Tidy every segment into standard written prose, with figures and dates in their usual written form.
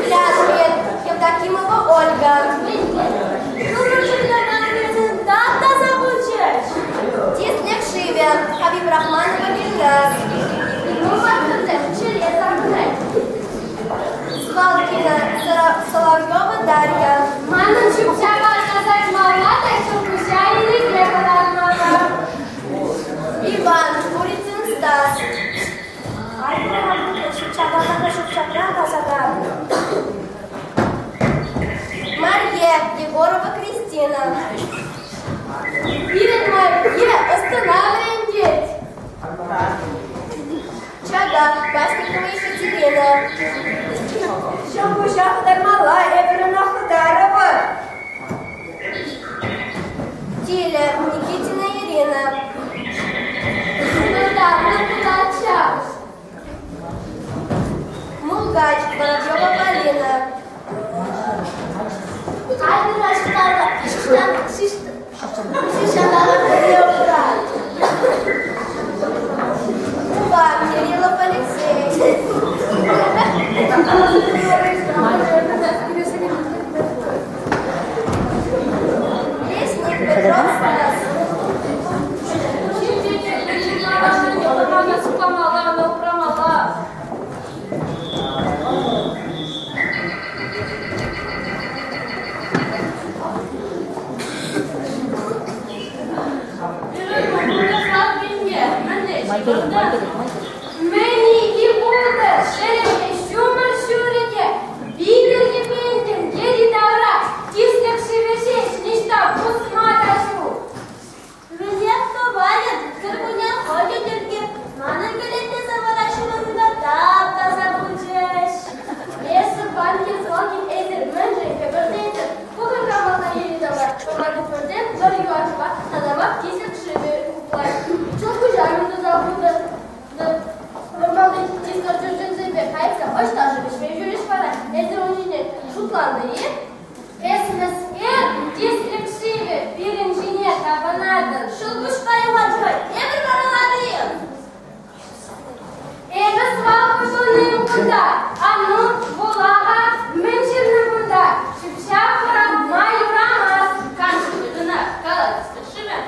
Склянкин, Евдокимова Ольга. Тап-таса пулчӗҫ. Тислӗк шывӗ, Хабибрахманова Гульназ. Чӗре савӑнать. Свалкина, Соловьева Дарья. Манӑн ҫӳп-ҫапа тасатмалла та ҫӑлкуҫа ирӗке кӑлармалла. Иван Курицын Стас. Айтӑр-ха ҫӳп-ҫапа тата ҫӳп-ҫапран тасатар. Марье Егорова Кристина. Пирӗн Марье ӑс-тӑна вӗрентет. Чакак, Басникова Екатерина. Ҫӑлкуҫа хытармалла, эпир ӑна хытарӑпӑр. Тилӗ, Никитина Ирина. Вӑтаннӑ пулать ҫав. Мулкач, Воробьева Полина. Айтӑр-ха ҫутҫанталӑк пӗрле упрар. Упа, Кириллов Алексей. Лесник, Петров Стас. Ҫынсене вӑрмана сыхламалла, ӑна упрамалла. Мӗн-и пултӑр, ҫӗрӗпе ҫумӑр ҫурӗ те, витӗр йӗпентӗм йӗри-тавра, тислӗк шывӗ ҫеҫ ниҫта пусма та ҫук. Мӗнех тӑвайӑн, кӗркунне хӑйӗн тӗрки, манӑн кӗлетке савара ҫумӑрта тап-таса пулчӗҫ. Эсӗ, Ванькин-Свалкин, эсир мӗншӗн хӗпӗртетӗр? Пӑхӑр-ха мана йӗри-тавра, вӑрманти пӗртен пӗр юханшыва татамак тислӗк шывӗ хуплать. Ҫӑлкуҫа юн туса хутӑр. Вӑрманти тискер чӗрчунсемпе кайӑксем ӑҫта-ши вӗҫме ҫӳрӗҫ вара? Эсир ун ҫине шутланӑ-и? Эс мӗскер, тислӗк шывӗ, пирӗн ҫине тапӑнатӑн? Ҫӑлкуҫпа юханшыва эпир вараларӗ-и? Эпӗ свалка тунӑ-им кунта? А ну, вула-ха, мӗн ҫырнӑ кунта? Ҫӳп-ҫап пӑрахма юрамасть. Кам ҫырнӑ кӑна? Кала, тислӗк шывӗ.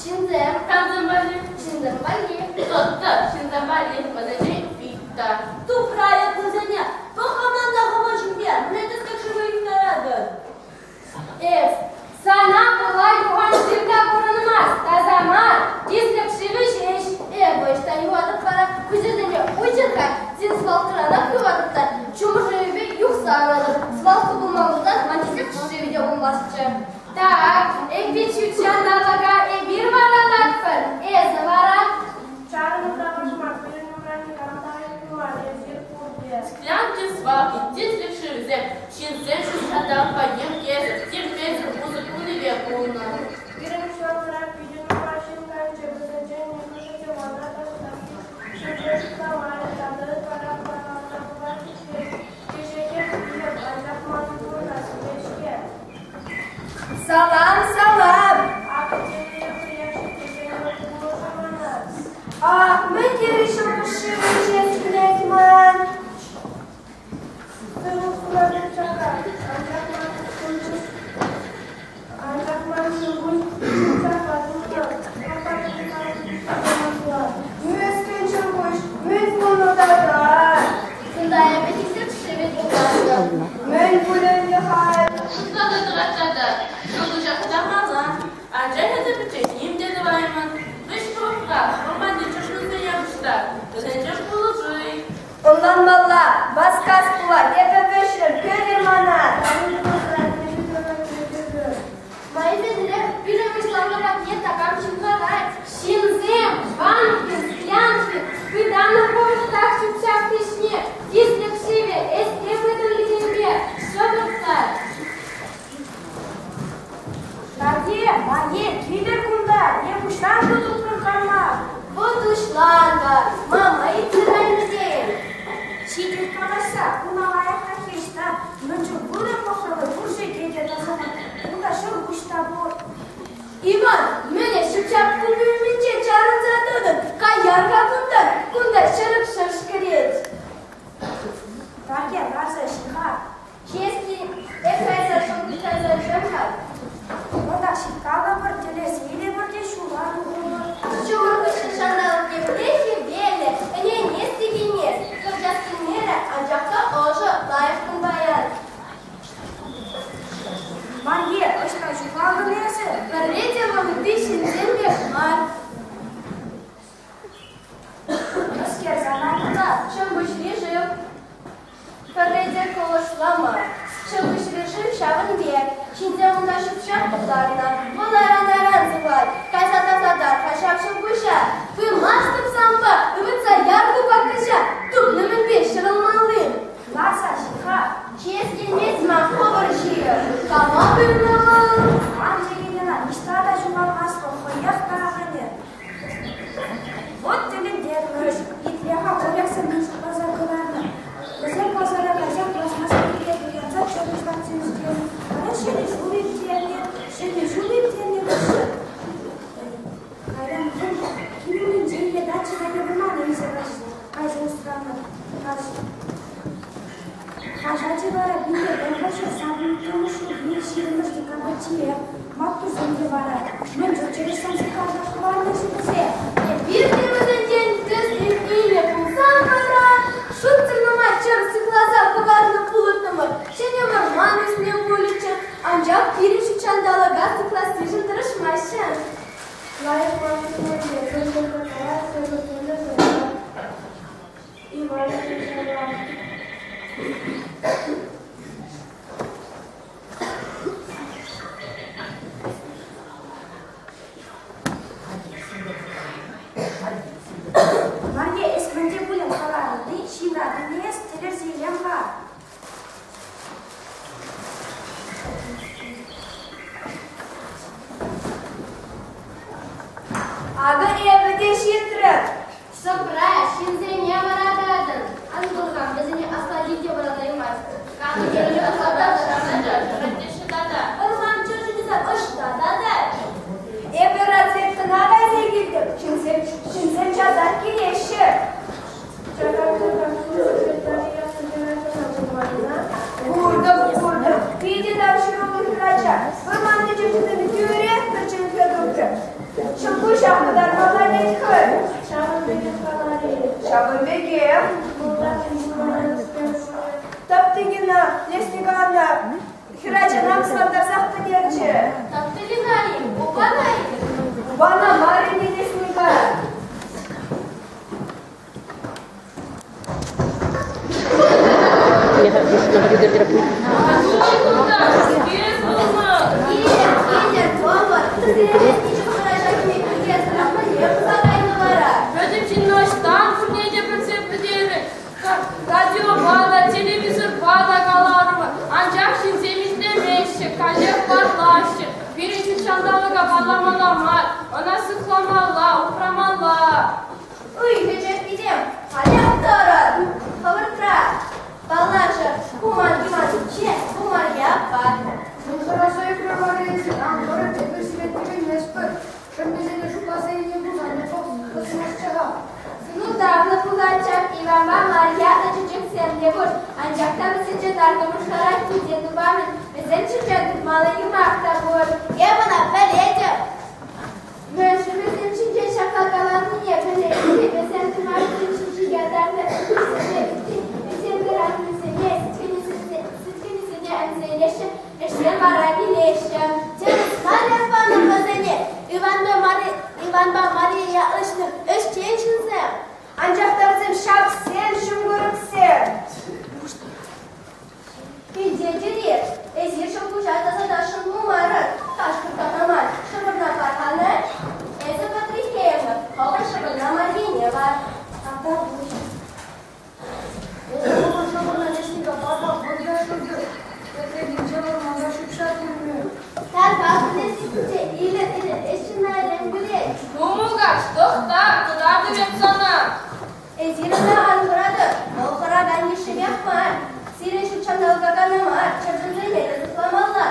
Ҫынсем. Камсем валли? Ҫынсем валли. Тӑт-тӑ, ҫынсем валли, вӗсенчен ыйт-та. Тупра кунсене, пӑх-ха ман та хӑвӑн ҫумне, мӗнле тислӗк шывӗ юхтаратӑн? Эс, сана пула юхан шыв та курӑнмасть, таса мар, тислӗк шывӗ ҫеҫ. Эпӗ ӑҫта юхатӑп вара, куҫӗсене уҫӑр-ха, сен свалкӑранах юхатӑп та, ҫумӑр шывӗпе юхса анатӑп. Свалка пулман пулсан ман тислӗк шывӗ те пулмастчӗ. Так, эпир ҫутҫанталӑка эпир варалатпӑр, эсӗ вара? Чарӑнӑр та вӑрҫма, пирӗн умра никам та айӑплӑ мар, эсир пурте. Склянки, свалки, тислӗк шывӗсем ҫынсем ҫутҫанталӑкпа йӗркесӗр, тирпейсӗр усӑ курнипе пулнӑ. Пирӗн уҫланкӑра питӗ нумай ҫын канчӗ, вӗсенчен нихӑшӗ те мана таҫтахи ҫинчен шутламарӗ тата ытларах вараланса пулать-ҫке. Кӗҫех вилӗп, анчах манӑн пурӑнас килет-ҫке. Салам, салам! Акӑ телее хӑех ҫитсе пулӑшӑр мана. Ах, мӗн тери ҫӑлкуҫ шывӗ ӗҫес килет ман! Сывлӑх сунатӑп Чакак, анчах ман ҫӑлкуҫ ҫунса тухнӑ. Мӗскӗн ҫӑлкуҫ, мӗн пулнӑ тата? Кунта эпӗ тислӗк шывӗ тултартӑм. Мӗн пулӗ ӗнтӗ халь? Шутласа тӑратса та ҫӑлкуҫа хытармалла. Анчах эсӗ пӗччен ним те тӑваймӑн. Вӗҫ хӑвӑртрах, вӑрманти чӑршӑсене пуҫтар, вӗсенчен пулӑшу ыйт. Ӑнланмалла, васкас пулать, эпӗ вӗҫрӗм, кӗтӗр мана! Майӗпенрех пирӗн уҫланкӑ патне такам ҫывхарать. Ҫынсем, банкин, склянки, пытаннӑ хӑвӑртрах ҫӳп-ҫап хыҫне, тислӗк шывӗ, эсре пытӑн вӗсемпе, шӑпӑрттар. Марье, Марье, килӗр кунта, е пуҫланкӑ тупрӑм канма. Вӑт уҫланкӑ, мама ыйтрӗ тейӗн. Ҫитет калаҫса, куна лайӑх. шухӑшла мар. Ҫӑлкуҫри шыв ҫавӑн пек. Ҫынсем унта ҫӳп-ҫап тултарнӑ. Вӑл аран-аран сывлать. Кайса тасатар-ха ҫав ҫӑлкуҫа. Пымастӑп санпа, ывӑтса яр ку паккӑҫа. Тупнӑ мӗнпе ҫӑрӑлмалли. Ларса ҫи-ха. Ҫиес килмест ман, хӑвӑр ҫийӗр. Кама пынӑ вӑл? Ан ҫикен ӑна, ниҫта та ҫухалмасть вӑл, хӑех тарахӑнӗ. Вӑт тӗлӗнтермӗш, итле-ха, коряксем мӗн шутласа кӑларнӑ. Вӗсем пасара кайса пластмасс кӗлетке туянса чӗрӗ лартса ӳстернӗ. Вара Ҫӗнӗ ҫул ирттернӗ, Ҫӗнӗ ҫул ирттернӗ хыҫҫӑн кайран кил умӗнчен е дача кайнӑ вӑрмана илсе кайса усранӑ. Хаҫачӗ вара пире пӗр 89 ҫулхи 20 декабрьчченех маттурсем те вара. Мӗн чухлӗ сӑмсӑхласа хӑварнӑ-ши вӗсем? Эпир те вӗсенчен тӗслӗх илнӗ пулсан вара шутсӑр нумай чӗр сыхласа хӑварнӑ пулӑттӑмӑр, ҫӗнӗ вӑрман ӳснӗ пулӗччӗ. Анчах пирӗн ҫутҫанталӑка сыхлассишӗн тӑрӑшмаҫҫӗ. Лайӑх маттурсем те пӗр тӗрлӗ тӑрӑшса Иван Марье, эс мӗнте пулин каларӑн-и? Ҫывратӑн-и эс? Тӗлӗрсе илем-ха. Акӑ эпӗ те ҫитрӗм. Сӑпра, ҫынсене вӑрататӑн. Ан пӑлхан, вӗсене аслати те вӑратаймасть. Вӑрман чӗрчунӗсем ӑҫта тата? Эпӗ разведкӑна кайса килтӗм. Ҫынсем, ҫынсем часах килеҫҫӗ. Куртӑм, куртӑм. Питӗ тавҫӑруллӑ хӗрача. Вӑрманти чӗрчунсене тӳрех пӗр чӗлхе тупрӗ. Ҫӑлкуҫа пытармалла тет хӑй. Ҫавӑн пекех каларӗ. Ҫавӑн пекех. Топтыгина лесникана хӗрачана пӑслантарсах пӗтерчӗ. Топтыгина-и? Упана-и? Упана мар ӗнтӗ лесника. Килӗр, килӗр, тӑвӑр. Сире хӗрача кӗме пӳртесӗр мӗнле пулса кайнӑ вара? Пӗтӗм ҫынна ӑҫтан пурне те пӗлсе пӗтерӗн? Радиопа та, телевизорпа та каларӑмӑр. Анчах ҫынсем итлемеҫҫӗ, каллех варлаҫҫӗ. Пирӗн ҫутҫанталӑка палламалла мар, ӑна сыхламалла, упрамалла. Ыйхӑ чӗркисем, халех тӑрӑр! Хӑвӑртрах! Паллашӑр, ку ман Иван пичче, ку Марья аппа. Хӑраса ӳкрӗ Мария, ан хӑрӑр, эпир сире тӗкӗнместпӗр. Шӑммисене шутласа илнӗ пулсан пӑсмастчӗ-ха. Сӑнутарлӑ пулать ҫак Иванпа Марья чечексем те пур. Анчах та вӗсенче наркӑмӑшлӑрах килте тупамӑн. Вӗсем ҫинчен тупмалли юмах та пур. Эп ӑна пӗлетӗп. Мӗншӗн вӗсем ҫинчен ҫапла каланине пӗлетӗп-и? Вӗсем тымарсем ҫинчи ятарлӑ ӗҫсене ӳсентӑрансене, сӗткенӗсене ӗмсе илеҫҫӗ, ӗҫсем вара вилеҫҫӗ. Тӗрӗс мар панӑ вӗсене Иванпа Иванпа Мария ятлӑ ӗҫчен ҫынсем. Анчах та вӗсем ҫавсем ҫумкурӑксем. Илтетӗр-и? Эсир ҫӑлкуҫа тасатасшӑн пулмарӑр. Кашкӑр кӑна мар, шӑпӑрна пар-ха. Эсӗ, Патрикеевна, хӑвӑр шӑпӑрна Марьене пар. Тавтапуҫ. Эсӗ хӑвӑр шӑпӑрна лесника пар-ха, вӑл шӑлтӑр. Тепрехинче вӑрманта ҫӳп-ҫап илме. Тархасшӑн лесниксенче илӗр, илӗр, ӗҫ ҫынна илем кӳрет. Ну, мулкач, тӑхта, кӑтартӑп эп сана. Эсир ӑна ан хӑратӑр, вӑл хӑракан йышшинех мар. Сирӗн ҫутҫанталӑка кӑна мар, чӗрчунсене те сыхламалла.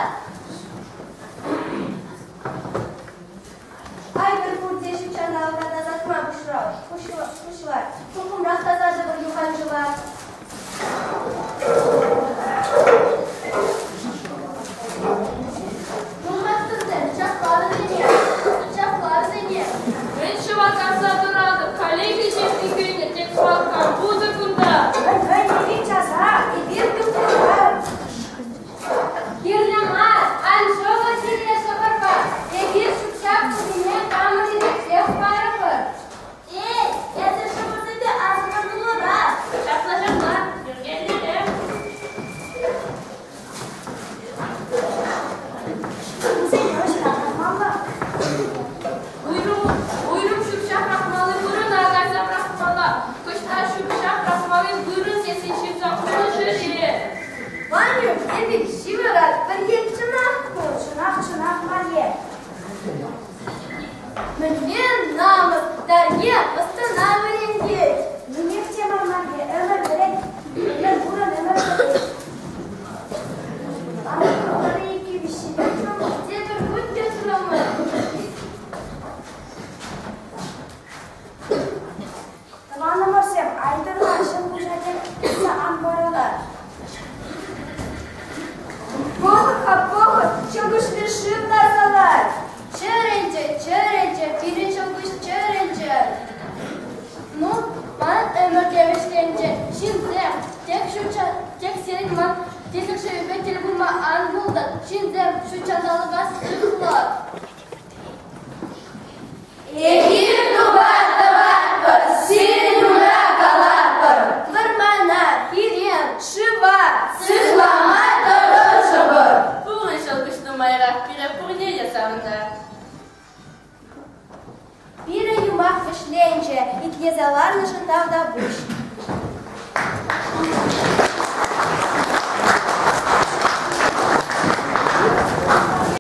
Айтӑр пурте ҫутҫанталӑка тасатма пуҫлар. Туххӑмрах тасатӑпӑр юханшыва. Нуматтӑрсем ҫапла вӗсене, ҫапла вӗсене. Мӗн ҫӑва карса тӑратӑп, халех ӗҫес кӳнӗ, тет Свалка. Тислӗк шывӗпе тӗл пулма ан пултӑр. Ҫынсем, ҫут ҫанталӑка сыхлӑр. Эпир тупа тӑватпӑр, сирӗн умра калатпӑр. Вӑрмана, хире, шыва сыхлама тӑрӑшӑпӑр. Пурӑн ҫӑлкуҫ нумайрах, пире пурне те савӑнтар. Пирӗн юмах вӗҫленчӗ, итлесе ларнӑшӑн тавтапуҫ.